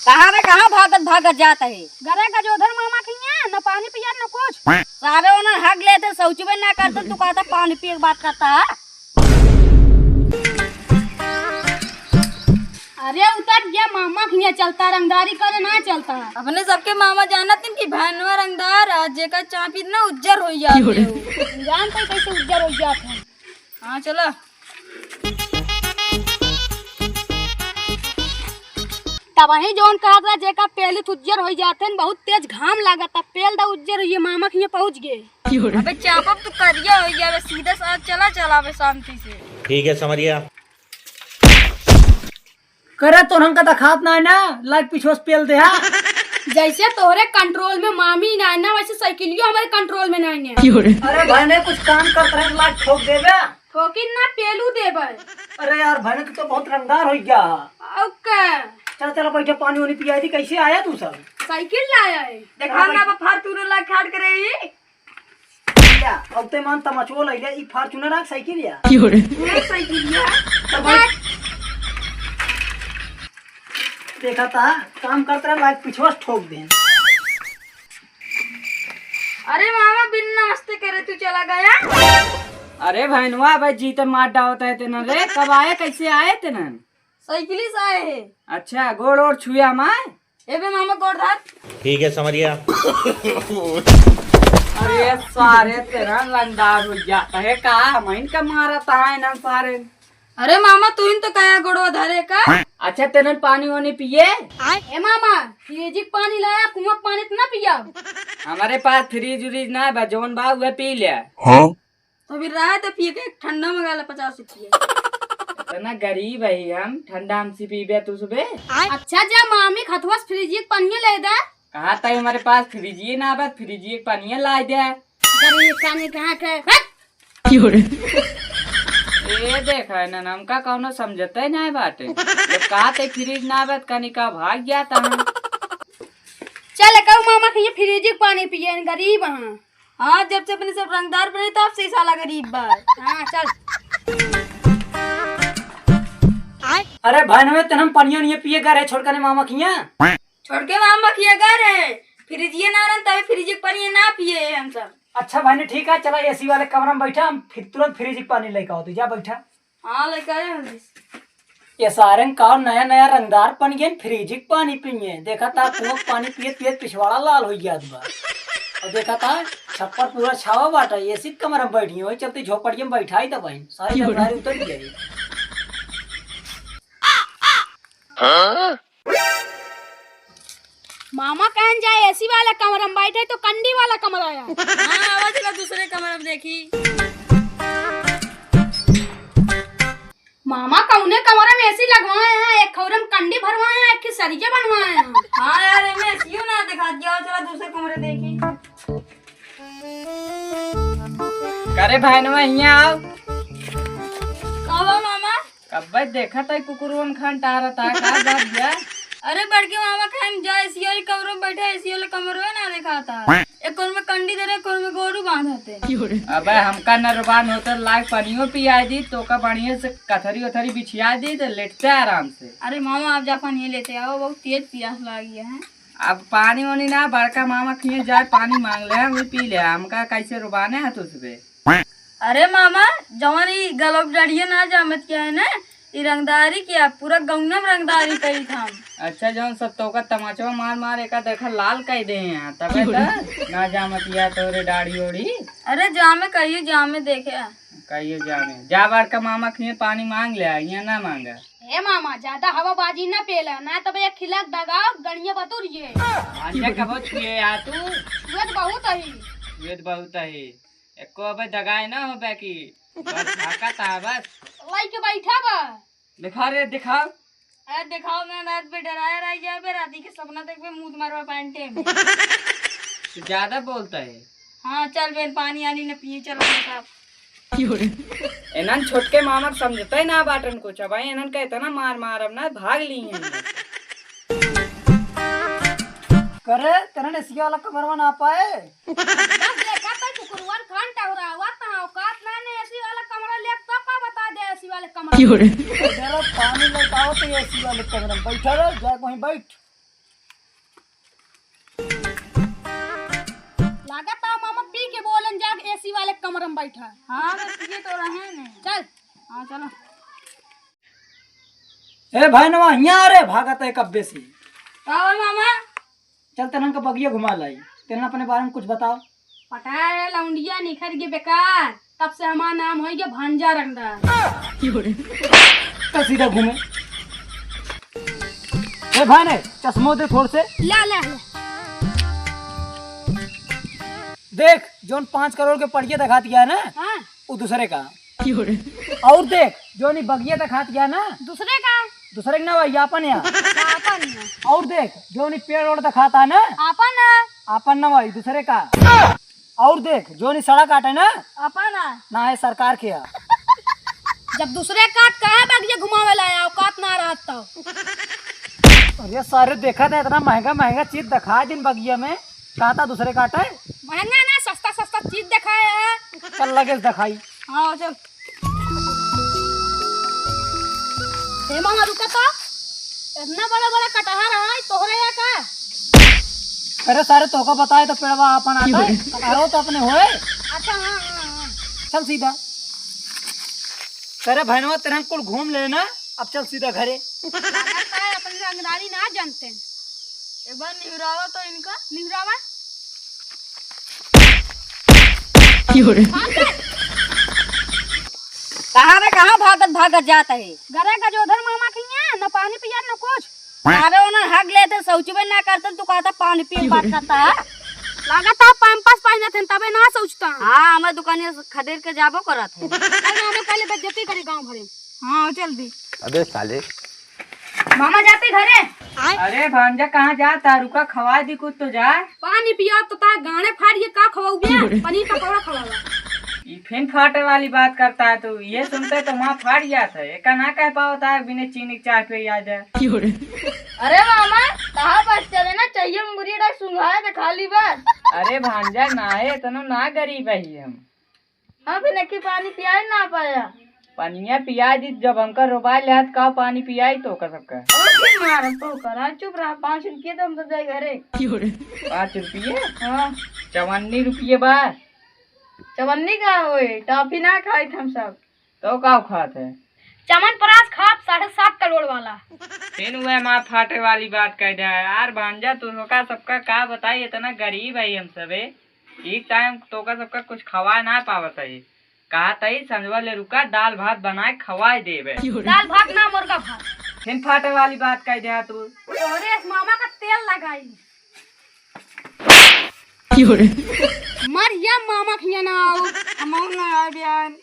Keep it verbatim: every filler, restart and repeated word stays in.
कहाँ बे, कहाँ भागत भागत जात है? घरे गजोधर मामा खिया, न पानी पिया न कुछ। सारे उन्हें हग लेते, शौचबे ना करते, तू कहता पानी पिए के बात करता है। अरे उतर, ये मामा खिया चलता, रंगदारी करे ना चलता। अपने सबके मामा जानत हैं कि भैनवा रंगदार है, जेकर चापी ना उज्जर हो जात है। जानते कैसे उज्जर हो जात है। हाँ, चला। तबही जौन कहत रहा, जेका पेली त उज्जर होइ जात है, बहुत तेज घाम लागत है, पेल दा उज्जर, ये मामा खिया पहुँच गए। अबे चापब तो करिया होइ गया, अबे सीधा साथ चला, चला अबे शांति से। ठीक है, समझ गया। करे तो हमका देखात ना है ना, लाइक पीछे से पेल दे, हाँ। जैसे तोहरे कंट्रोल में मामी ना है ना, वैसे साइकिलियो हमारे कंट्रोल में ना है ना। अरे भाई, नहीं कुछ काम करत रहे, लाइक ठोक देबे। ठोकिन ना, पेलू देबे। अरे यार, भाई, तू तो बहुत रंगदार हो गया। ओके। चल, चल, बैठे, पानी वानी पिया दी। कैसे आया तू सब? साइकिल लाया है। देखा ना, अब Fortuner ला खाड़ करे ही। या, अब ते मान तमचो ले ले, ई Fortuner आ साइकिल या? क्यों रे? ये साइकिल या? तो भाई, देखा था, काम करत रहा, लाइक पीछे से ठोक दे। अरे मामा, बिन नमस्ते करे तू चला गया। अरे भैनवा, भाई जीते मार डावत है तेनन रे, कब आए, कैसे आए तेनन? साइकिल से आए है। अच्छा, गोड़ ओड़ छुया माय? ए बे मामा, गोड़ धर। ठीक है, समझ गया। अरे सारे तेरा रंगदार हो गया है का? हम इनका मारा था इन्हन सारे। अरे मामा, तू इन तो कहा गोड़वा धरे का? अच्छा, तेनन पानी वानी पिए? ए मामा, फ्रिज के पानी लाया, कुआं पानी इतना पिया। हमारे पास फ्रिज व्रिज ना बा, जौन बा उहे पी ले। हाँ? तो फिर रहा तो पिए के ठंडा मंगा ले पचास रुपये। इतना गरीब है हम, ठंडा हमसे पीबे तू सुबह? अच्छा, जा मामी खतवा से फ्रिज के पानी ले दे। कहा था हमारे पास फ्रिज ही ना बा, फ्रिज के पानी ला दे। गरीब कानी कहाँ के, हट! क्यों रे? ये देखा है ना, हमका कौनो समझते नहीं बाटे। जब कहा थे फ्रिज ना बा, कनी का भाग गया था हम। चल, कहू मामा के ये फ्रिज के पानी पिए, गरीब हैं। हाँ, जब से अपने सब रंगदार बने, तब से ही साला गरीब बा। हाँ, चल। अरे भैनवे, तेनम पनिया नहीं पिए गा रे, छोड़ कने मामा खिया। छोड़ के मामा खिया गा रे, फ्रिजिए ना रहन, तभी फ्रिज के पानी ना पिए हम सब। अच्छा भाई ने, ठीक है, चला एसी वाले कमरा में बैठा, हम फिर तुरंत फ्रिज के पानी लेके आओ, तू जा बैठा। हाँ, लेके आए जल्दी से। ये सारंग का नया नया रंगदार पनियन फ्रिज के पानी पिए। देखा था कुआं के पानी पियत पियत पिछवाड़ा लाल हो जात बा। और देखा था छप्पर पूरा छावा बाटा, एसी के कमरा में बैठी, वही चलते झोपड़िया में बैठाई दबाई, सारी रंगदारी उतर गई। मामा कहन जाए एसी वाला कमरा में बैठे तो कंडी वाला कमरा आया। हाँ, आवाज ला दूसरे कमरा में देखी। मामा कौने कमरा में एसी लगवाए हैं, एक खौरम कंडी भरवाए हैं, एक सरिया बनवाए हैं। हाँ यार, एमे एसीओ ना दिखा दिया, चला दूसरे कमरे देखी। करे भाई ना, हियाँ आओ। का बा मामा? कब्बे देखा था कुकुरवन खान टारा था, का बात बा? अरे बड़के मामा, कहें जा एसी वाली कमरे में बैठे, एसी वाले कमरे में ना देखा था। एक कोन में कंडी दे रहे, एक कोन में गोरू बांधते। अबे हमका नरबान होते, लाग पनियो पियाई दी, तोका बढ़िया से कथरी उथरी बिछिया दी, तो लेटते आराम से। अरे मामा, आप जा पानी लेते आओ, बहुत तेज प्यास लागी है। अब पानी वानी ना, बड़का मामा खिए जाए, पानी मांग ले, वही पी ले, हमका कैसे रुबाने है तुझसे। अरे मामा, जवन ई गलब डढ़िया ना जामत क्या है ना, ई रंगदारी क्या, पूरा गौना में रंगदारी करी था हम। अच्छा, जवन सब तोका तमाचवा मार मार एका देखा लाल कई दे हैं, तबे तो ना जामत या तोरे दाढ़ी ओढ़ी। अरे जामे कहियो जामे देखे। कहियो जामे। जा बड़का मामा खिए पानी मांग ले, यहाँ ना मांगा। हे मामा, ज्यादा हवाबाजी ना पेला, ना तब एक खिलाक दगाओ, गणिया बतुर ये। अंडा कबो छुए आ तू? छुए तो बहुत ही। छुए तो बहुत ही। एको अबे दगाए ना हो बैकी। बस भाका ता बस। लाई के बैठा बा। दिखा रे, दिखा। अरे दिखाओ ना, रात में डराया रह गया बे, राती के सपना देख बे, मुंह मारवा पैंटे में। तू ज्यादा बोलता है। हाँ, चल बे, पानी आनी न पिए, चल अपने साथ। एनन छोटके मामा के समझते ना बाटन कुछ, अब एनन का इतना मार मारब ना, भाग ली हैं। करे, तेरे ने सिया वाला कमरवा ना पाए? बस देखा तो कुकुरवन खान टहरावत ना, औकात ना ने एसी वाला कमरा ले, तो का बता दे एसी वाले कमरा। क्यों रे? जरा पानी लेके आओ तो एसी वाले कमरा में बैठा रह, जा वहीं बैठ। लागत है मामा पी के बोलन, जाके एसी वाले कमरे में बैठा है। हाँ, तो पी के तो रहे ने। चल। हाँ, चलो। ए भाई नवा, हियाँ आ रे, भागत है कब्बे से। का हो मामा? चल, तेनन का बगिया घुमा लाई, तेनन अपने बारे में कुछ बताओ। पटाया लौंडिया निखर के बेकार, तब से हमार नाम होइ गया भांजा रंगदार। तो सीधा घूमे। ए भाई ने चश्मो दे थोड़ से। ला, ला, ला। देख, जोन पाँच करोड़ के पड़िया दिखात गया ना, हाँ। वो दूसरे का। और देख, जोन ई बगिया दिखात गया ना, दूसरे का। दूसरे का ना भाई, आपन या। आपन या। और देख, जोन ई पेड़ ओड़ दिखाता ना, आपन है। आपन ना भाई, दूसरे का। और देख, जोन ई सड़क आटे ना, आपन है। ना है, सरकार के है। जब दूसरे का त काहे बगिया घुमावे ला आया, औकात ना रहत तो। अरे सारे, देखा था इतना महंगा महंगा चीज दिखा दिन बगिया में, कहा था दूसरे का आटे। महंगा ना, सस्ता सस्ता चीज दिखाए है। चल लगे दिखाई। हाँ, चल। हे मामा, रुका तो। इतना बड़ा बड़ा कटहर है, तोहरे है का? अरे सारे, तोहका बताए तो पेड़वा आपन आटे, कटहरो तो अपने होए। अच्छा, हाँ, हाँ, हाँ। चल सीधा। अरे भैनवा, तेरे हम कुल घूम लेना, अब चल सीधा घरे। लागत है अपनी रंगदारी ना जानते हैं। एक बार निहुरावा तो इनका। निहुरावा। कहाँ रे, कहाँ भागत भागत जात है? घरे गजोधर मामा के हियाँ, न पानी पिया न कुछ। अरे ओनन हग लेते, शौचबे ना करते, तू कहता पानी पिए बात करता है। लागत है पैम्पस पहनत हैं, तबे ना शौचता। हाँ, हमें दुकानिया से खदेड़ के जाबो करत है। अरे हमें पहले बेइज्जती करे गाँव भरे। हाँ, चल दे। अबे साले। मामा जाते घरे। अरे भांजा, कहाँ जाता? रुका, खवा दी कुछ तो जा। पानी पिया तो ता गाने फाड़ ये का खवाऊ बे? पनीर पकौड़ा खवावा। ई फिन फाटे वाली बात करता है तू। ये सुनते तो माँ फाट जात है। एका ना कह पावता है बिना चीनी के चाय पे याद है। अरे मामा, कहाँ बस चले ना, चाहिए मुंगरी डाल सुंघाए तो खा ली बस। अरे भांजा, ना है, इतना ना गरीब है हम। हाँ, फिर नक्की पानी पियाई ना पाया। पनिया पिया दी, जब हमका रोबाई ले हाथ का पानी पियाई तो का सबका। अरे फिर मार तो करा, चुप रहा, पाँच रुपये तो हम तो जाए घरे। पाँच रुपये? हाँ। चवन्नी रुपये बा। चवन्नी का होए, टॉफी ना खाई हम सब। तो का खात है? चमनप्राश खाब साढ़े सात करोड़ वाला। फिर वह मार फाटे वाली बात कह दे है। यार भांजा, तू होका सबका का बताई, इतना गरीब है हम सबे। ई टाइम तोका सबका कुछ खवा ना पावत है। कहा तई संझवा ले रुका, दाल भात बनाए खवाए देबे। दाल भात ना, मुर्गा भात। फिर फाटे वाली बात कह दे है तू। तोरे इस मामा का तेल लगाई। मर या मामा खिया ना आओ। हम ना आए बयान।